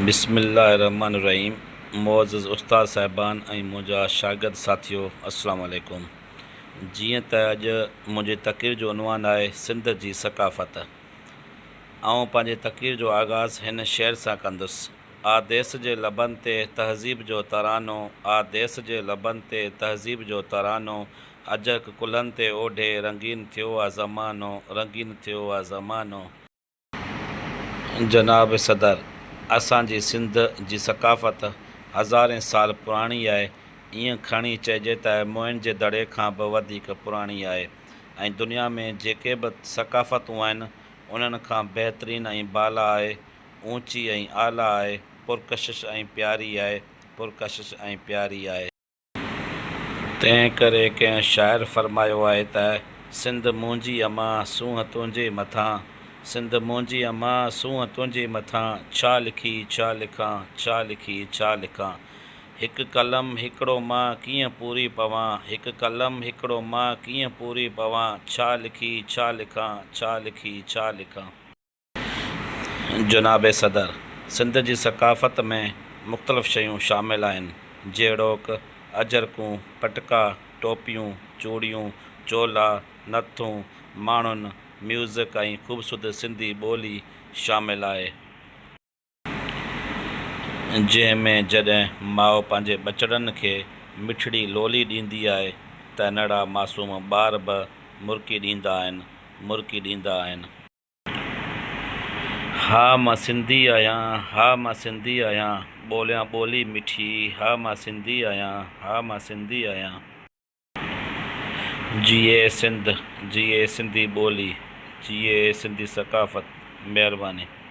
بسم الله الرحمٰن الرحيم معزز استاد صاحبان ۽ منهنجا شاگرد ساٿيو السلام عليڪم جيئن ته اڄ منهنجي تقرير جو عنوان آهي سنڌ جي ثقافت آئون پنهنجي تقرير جو آغاز هن شعر سان ڪندس آ ديس جي لبن تي تهذيب جو ترانو آ ديس جي لبن تي تهذيب جو ترانو اجرڪ ڪلهن تي اوڍي رنگين ٿيو آ زمانو رنگين ٿيو آ زمانو. جناب صدر! اسان جي سنڌ جي ثقافت هزارين سال پراڻي آهي، ائين کڻي چئجي ته موئن جي دڙي کان به وڌيڪ پراڻي آهي ۽ دنيا ۾ جيڪي به ثقافتون آهن، انهن کان بهترين ۽ بالا آهي، اوچي ۽ اعليٰ آهي، پرڪشش ۽ پياري آهي، پرڪشش ۽ پياري آهي. تنهن ڪري ڪنهن شاعر فرمايو آهي ته، سنڌ منهنجي امان، سونهن تنهنجي مٿان، سنڌ منهنجي امان، سونهن تنهنجي مٿان، ڇا لکي ڇا لکان، ڇا لکي ڇا لکان. هڪ قلم هڪڙو مان ڪيئن پوري پوان، هڪ قلم هڪڙو مان ڪيئن پوري پوان، ڇا لکي ڇا لکان، ڇا لکي ڇا لکان. جناب صدر، سنڌ جي ثقافت ۾ مختلف شيون شامل آهن، جهڙوڪ، اجرڪون، پٽڪا، ٽوپيون، چوڙيون، چولا، نٿون، ماڻهن، ميوزڪ ۽ خوبصورت سنڌي ٻولي شامل آهي. جنهن ۾ جڏهن ماء پنهنجي ٻچڙن کي مٺڙي لولي ڏيندي آهي ته ننڍڙا معصوم ٻار به مرڪي ڏيندا آهن، مرڪي ڏيندا آهن. ها مان سنڌي آهيان، ها مان سنڌي آهيان، ٻوليان ٻولي مٺي، ها مان سنڌي آهيان، ها مان سنڌي آهيان. جيئي سنڌ، جيئي سنڌي ٻولي، جيئي سنڌي ثقافت. مهرباني.